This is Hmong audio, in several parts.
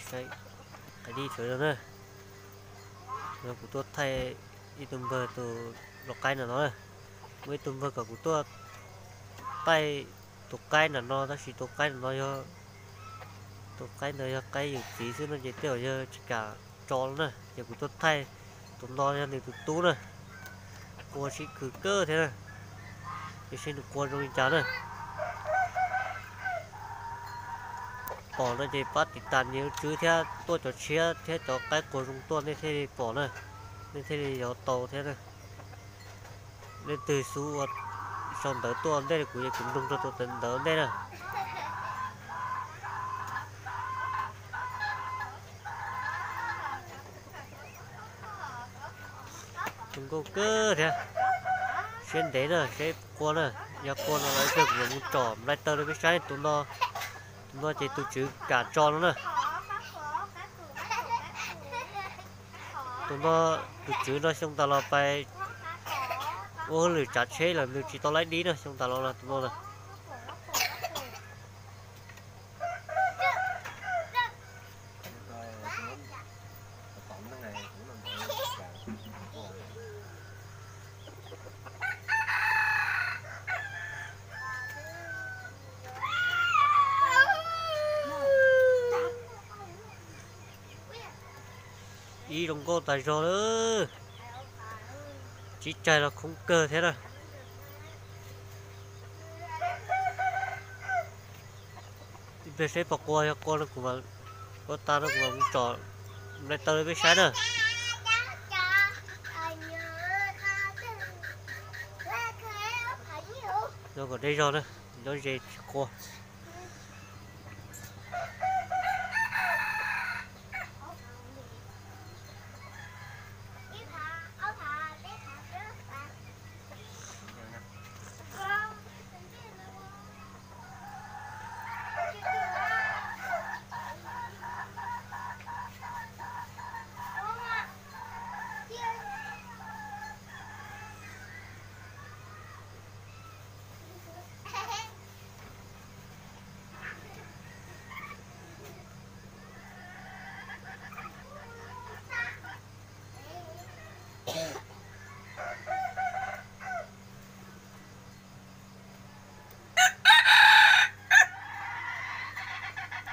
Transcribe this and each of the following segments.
Saib qhov dib sawv daws na, yog kuv tuaj thaij ib tug npawg tus lau qaib no no na. Muaj ib tug npawg kom kuv tuaj thaij tus qaib ntawm no, tab sis tus qaib ntawm no yog, tus qaib ntawd yog qaib yawm txiv xwb no ces tej zaum yog tsis kam tso no na, ces kuv tuaj thaij. Tus no yog nws tus tub na, qua sib khwv kawg thiab na, tiam sis nws qua zoo li cas na. Pom no ces pab tiv tas nias lub tswb thiab tuaj cov tshiab thiab cov qaib qua zoo tuaj nej thiaj li pom na, nej thiaj li yuav tau thiab na. Leej twg xub ua sau ntawv tuaj ntej kuv es kuv nug rau tus ntawv ntej na. Zoo nkauj kawg thiab. Siab ntev na, seb qua na, yog qua no los ib pliag kuv mam mus tsom nplai taw rau peb saib tus no. Tus no ces tus tswv kam tso no na. Tus no, tus tswv no xyoo tas los pais ua hauj lwm tsav tsheb lawm nws tsis tau laib dib na, xyoo tas los no tus no na. Ib zoo nkauj tas zog lawm, tsib caig los khoob kawg thiab na. Ib pliag seb puas qua, yog qua no kuv, qua tas no kuv mam mus tsom nplai taw rau peb saib na. Nyob kom deb zog na, nyob ze tsis qua.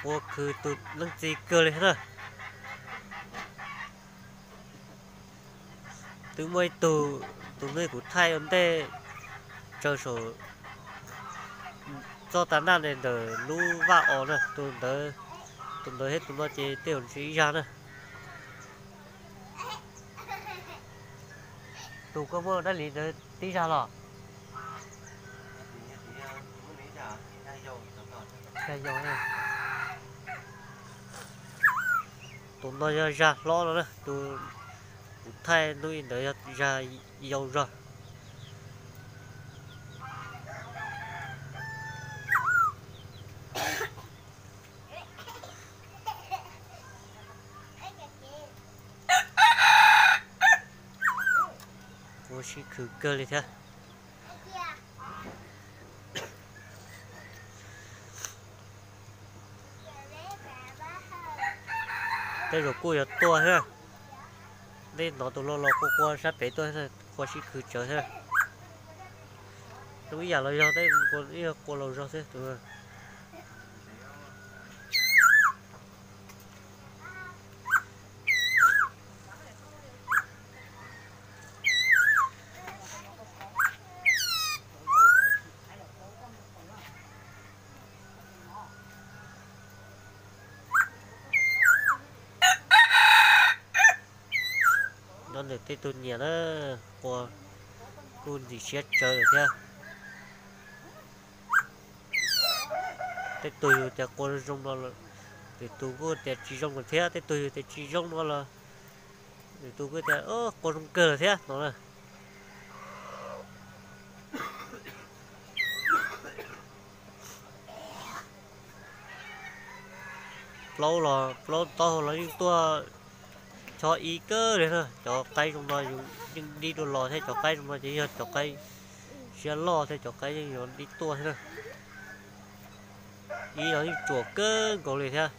Qua khwv tus leej txiv kawg li na. Twb muaj ib tug, tus neeg kuv thaij ua ntej tsaws saum txoj tas naj ntawm lub vaj os na, tus ntawd, tus ntawd thiab tus no ces tej zaum ntshe ib zag na. Tus koj muaj dab li ntawd tib zag los? Zag yau. Tus no yog zag hlob no na, tus kuv thaij hnub ib ntawd yog zag yau zog. Ua sib khwv kawg li thiab. Tej zaum kuj yuav tuaj thiab. Tej hnov tus lo los qua qua sab pem tuaj, qua sib khwv tsawv thiab. Zoo ib yam los yog tej ib yam qua laus zog xwb tus. Nyob ntawm tej tug nyiam na, qua kuj ntxim siab tsawv lawm thiab. Tej tug yus tias qua zoo no los, lwm tus kuj tias tsis zoo lawm thiab, tej tug yus tias tsis zoo no los, lwm tus kuj tias qua zoo kawg lawm thiab no na. Plaub los plaub taub hau los yeej tuaj chob ib kawg li na. Cov qaib zoo no yus yeej dib dua los thiab, cov qaib zoo no ces yog cov qaib siab loj thiab, cov qaib yeej yuav dib tuaj thiab na. Ib los yeej tsuam kawg nkaus li thiab.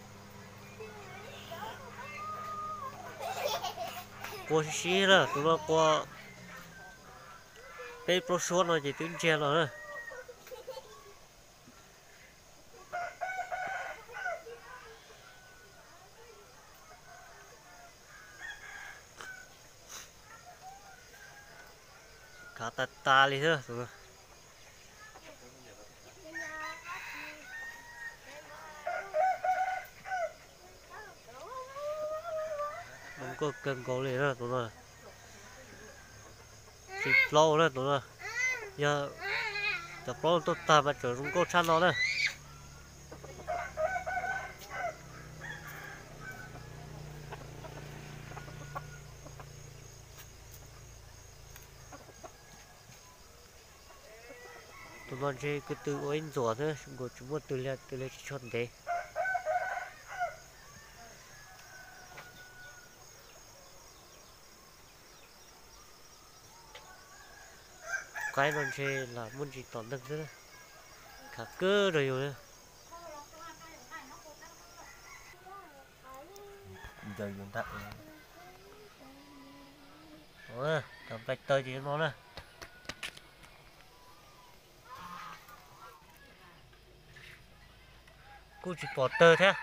Qua sib sib na, tus no qua peb plaub suab no ces twb ntsiag los na. Khav tas tas li xwb. Zoo nkauj kawg nkaus li na tus no. Tsis plaub na tus no. Yog cov plaub tuaj tag mas tseem zoo nkauj tshaj no na. Tus no ntshe kwv tw ua ib ntxuas xwb, nkaus tsis muaj tw li, tw li tsis tshua ntev. Qaib no ntshe lam muaj ntsis tom ntej xwb, khav kawg rau yus. Ncaws yus ntag. Cov nplai taw ces no na. Kuj tsis pom tawg thiab.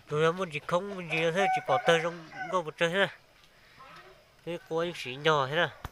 Tus yog muaj ntsis khoob me ntsis thiab tsis pom tawg zoo nkauj pes tsawg thiab. Twb qua yeej siv nyog thiab na.